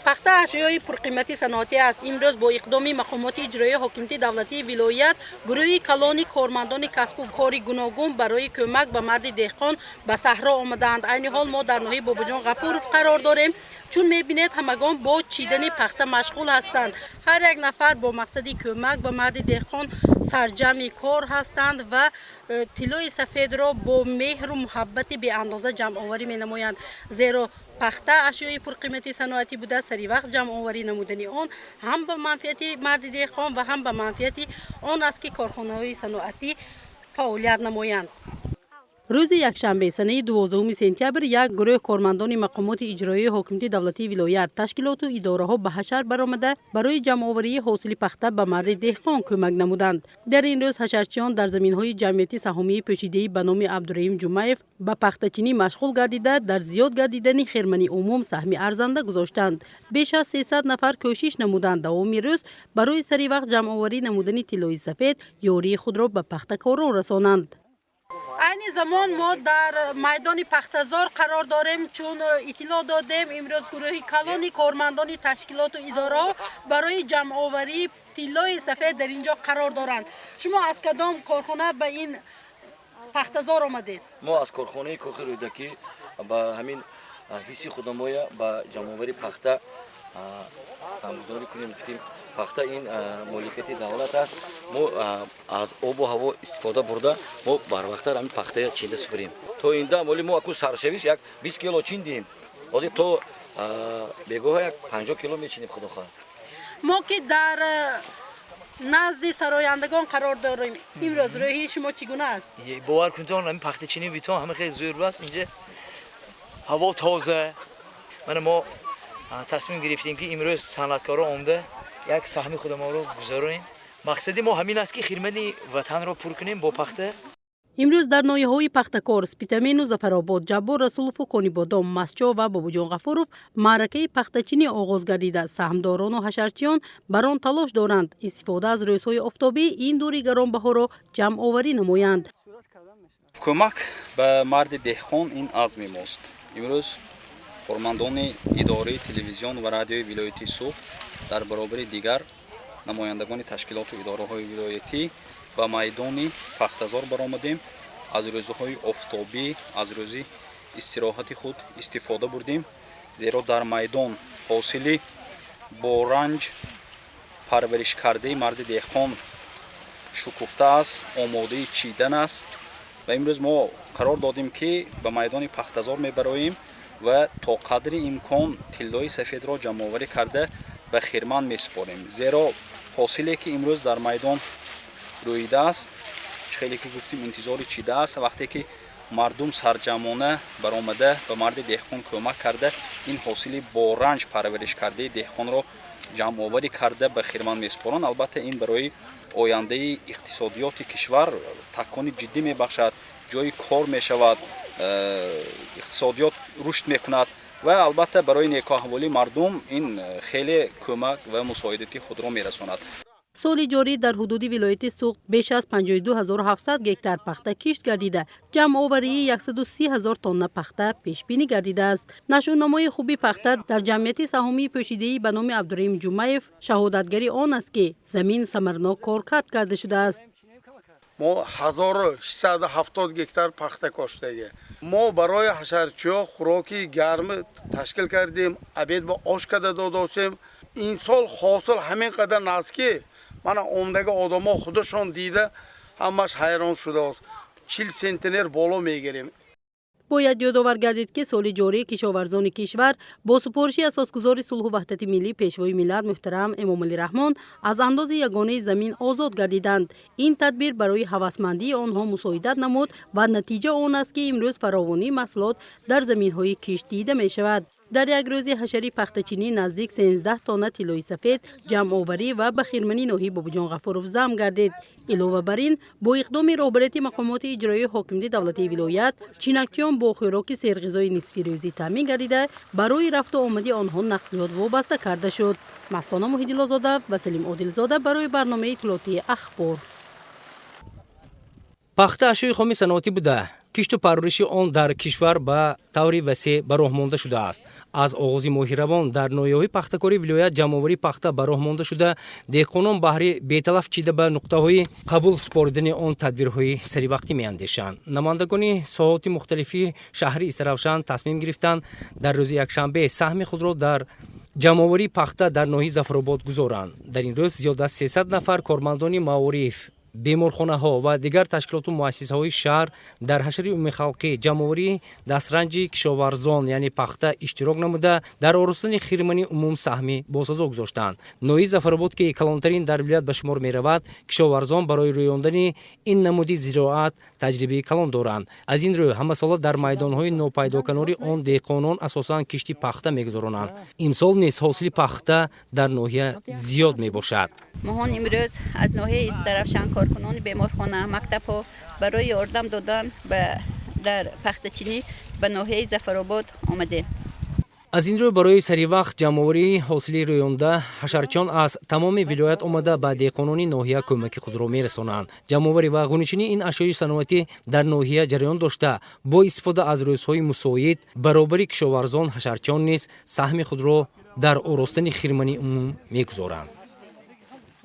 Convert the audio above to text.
Пахта ашёи пурқимати саноатӣ аст. Имрӯз бо иқдоми мақомоти иҷроии ҳокимияти давлатии вилоят гурӯҳи калони кормандони касбу кори гуногун барои кӯмак ба марди деҳқон ба саҳро омадаанд. Айни ҳол мо дар ноҳияи Бобоҷон Ғафуров қарор дорем. Чун мебинед, ҳамагон бо чидани пахта машғул ҳастанд. Ҳар як нафар бо мақсади кӯмак ба марди деҳқон сарҷамъи кор ҳастанд ва тиллои сафедро бо меҳру муҳаббати беандоза ҷамъоварӣ менамоянд, зеро пахта ашёи пурқимати саноатӣ буда, сари вақт ҷамъоварӣ намудани он ҳам ба манфиати марди деҳқон ва ҳам ба манфиати он аст, ки корхонаҳои саноатӣ фаъолият намоянд. Рӯзи якшанбе, санаи 12 сентябр, як гурӯҳ кормандони мақомоти иҷроии ҳокимияти давлатии вилоят, ташкилоту идораҳо ба ҳашар баромада, барои ҷамъоварии ҳосили пахта ба марди деҳқон кӯмак намуданд. Дар ин рӯз ҳашарчиён дар заминҳои ҷамъияти саҳомии пӯшидаӣ ба номи Абдураҳим Ҷумаев ба пахтачинӣ машғул гардида, дар зиёд гардидани хирмани умум саҳми арзанда гузоштанд. Беш аз 300 нафар кӯшиш намуданд, давоми рӯз барои сари вақт ҷамъоварӣ намудани тиллои сафед ёрии худро ба пахтакорон расонанд. Айни замон мо дар майдони пахтазор қарор дорем. Чун иттилоъ додем, имрӯз гурӯҳи калони кормандони ташкилоту идораҳо барои ҷамъоварии тиллои сафед дар ин ҷо қарор доранд. Шумо аз кадом корхона ба ин пахтазор омадед? Мо аз корхонаи Кохи Рӯдакӣ ба ҳамин ҳисси худамоя ба ҷамъоварии пахта саҳмгузорӣ кунем гуфтем. Пахта ин моликияти давлат аст. Мо аз обу ҳаво истифода бурда, мо барвақттар ҳамин пахтая чинда супурем. То инда моли мо аку саршавиш як 20 кило чиндем, ҳозир то бегоҳа як 50 кило мечинем, худо хоҳад. Мо ки дар назди сарояндагон қарор дорем, имрӯз рӯҳии шумо чӣ гуна аст? Бовар кунед, ҳамин пахтачинӣ битон ҳама хеле зӯр аст. Инҷа ҳаво тоза. Мана мо тасмим гирифтем, ки имрӯз санъаткоро омда як саҳми худамонро гузаронем. Мақсади мо ҳамин аст, ки хирмани ватанро пур кунем бо пахта. Имрӯз дар ноҳияҳои Пахтакор, Спитамену Зафаробод, Ҷаббор Расулову Конибодом, Мастчо ва Бобоҷон Ғафуров маъракаи пахтачинӣ оғоз гардида, саҳмдорону ҳашарчиён бар он талош доранд, истифода аз рӯзҳои офтобӣ ин дури гаронбаҳоро ҷамъоварӣ намоянд. Кӯмак ба марди деҳқон ин азми мост. Имрӯз кормандони идораи телевизион ва радиои вилояти Суғд дар баробари дигар намояндагони ташкилоту идораҳои вилоятӣ ба майдони пахтазор баромадем. Аз рӯзҳои офтобӣ, аз рӯзи истироҳати худ истифода бурдем, зеро дар майдон ҳосили бо ранҷ парваришкардаи марди деҳқон шукуфта аст, омодаи чидан аст ва имрӯз мо қарор додем, ки ба майдони пахтазор мебароем ва то қадри имкон тиллои сафедро ҷамъоварӣ карда, ба хирман месупорем, зеро ҳосиле, ки имрӯз дар майдон рӯидааст, чӣ хеле ки гуфтем, интизори чида аст. Вақте ки мардум сарҷамъона баромада, ба марди деҳқон кӯмак карда, ин ҳосили бо ранҷ парваришкардаи деҳқонро ҷамъоварӣ карда, ба хирман месупоранд, албатта, ин барои ояндаи иқтисодиёти кишвар такони ҷиддӣ мебахшад, ҷои кор мешавад, иқтисодиёт рушд мекунад ва албатта барои некӯаҳволии мардум ин хеле кӯмак ва мусоидати худро мерасонад. Соли ҷорӣ дар ҳудуди вилояти Суғд беш аз 52 700 гектар пахта кишт гардида, ҷамъоварии 130 ҳазор тонна пахта пешбинӣ гардидааст. Нашъунамои хуби пахта дар ҷамъияти саҳомии пӯшидаӣ ба номи Абдураҳим Ҷумаев шаҳодатгари он аст, ки замин самарнок коркард карда шудааст. Мо 1670 гектар пахта коштагӣ. Мо барои ҳашарчиҳо хӯроки гарм ташкил кардем, обед ба ош када додосем. Ин сол ҳосил ҳамин қадар наст, ки мана омдаги одамо худашон дида, ҳамаш ҳайрон шудааст. 40 центнер боло мегирем. Бояд ёдовар гардид, ки соли ҷорӣ кишоварзони кишвар бо супориши асосгузори сулҳу ваҳдати миллӣ, Пешвои миллат муҳтарам Эмомалӣ Раҳмон аз андози ягонаи замин озод гардиданд. Ин тадбир барои ҳавасмандии онҳо мусоидат намуд ва натиҷа он аст, ки имрӯз фаровонии маҳсулот дар заминҳои кишт дида мешавад. Дар як рӯзи ҳашари пахтачинӣ наздик 13 тонна тиллои сафед ҷамъоварӣ ва ба хирмани ноҳияи Бобоҷон Ғафуров зам гардид. Илова бар ин, бо иқдоми роҳбарияти мақомоти иҷроии ҳокимияти давлатии вилоят чинакчиён бо хӯроки серғизои нисфирӯзӣ таъмин гардида, барои рафту омади онҳо нақлиёт вобаста карда шуд. Мастона Муҳиддилозода ва Салим Одилзода барои барномаи иттилоотии «Ахбор». Пахта ашёи хоми саноатӣ буда. Кишту парвариши он дар кишвар ба таври васеъ ба роҳ монда шудааст. Аз оғози моҳи равон дар ноҳияҳои пахтакори вилоят ҷамъоварии пахта ба роҳ монда шуда, деҳқонон баҳри беталаф чида ба нуқтаҳои қабул супоридани он тадбирҳои саривақтӣ меандешанд. Намояндагони соҳоти мухталифи шаҳри Истаравшан тасмим гирифтанд, дар рӯзи якшанбе саҳми худро дар ҷамъоварии пахта дар ноҳияи Зафаробод гузоранд. Дар ин рӯз зиёд аз 300 нафар кормандони маориф, беморхонаҳо ва дигар ташкилоту муассисаҳои шаҳр дар ҳашари умумихалқӣ ҷамъоварии дастранҷи кишоварзон, яъне пахта, иштирок намуда, дар оростани хирмани умум саҳми босазо гузоштанд. Ноҳияи Зафаробод, ки калонтарин дар вилоят ба шумор меравад, кишоварзон барои рӯёндани ин намуди зироат таҷрибаи калон доранд. Аз ин рӯ ҳамасола дар майдонҳои нопайдоканори он деҳқонон асосан кишти пахта мегузаронанд. Имсол низ ҳосили пахта дар ноҳия зиёд мебошад. Моҳон имрӯз аз ноҳияи Истаравшан коркунони беморхона, мактабҳо барои ёрдам додан дар пахтачинӣ ба ноҳияи Зафаробод омадем. Аз ин рӯ барои саривақт ҷамъоварии ҳосили рӯёнда ҳашарчиён аз тамоми вилоят омада, ба деҳқонони ноҳия кӯмаки худро мерасонанд. Ҷамъоварӣ ва ғуничинии ин ашёи саноатӣ дар ноҳия ҷараён дошта, бо истифода аз рӯзҳои мусоид баробари кишоварзон ҳашарчиён низ саҳми худро дар оростани хирмани умум мегузоранд.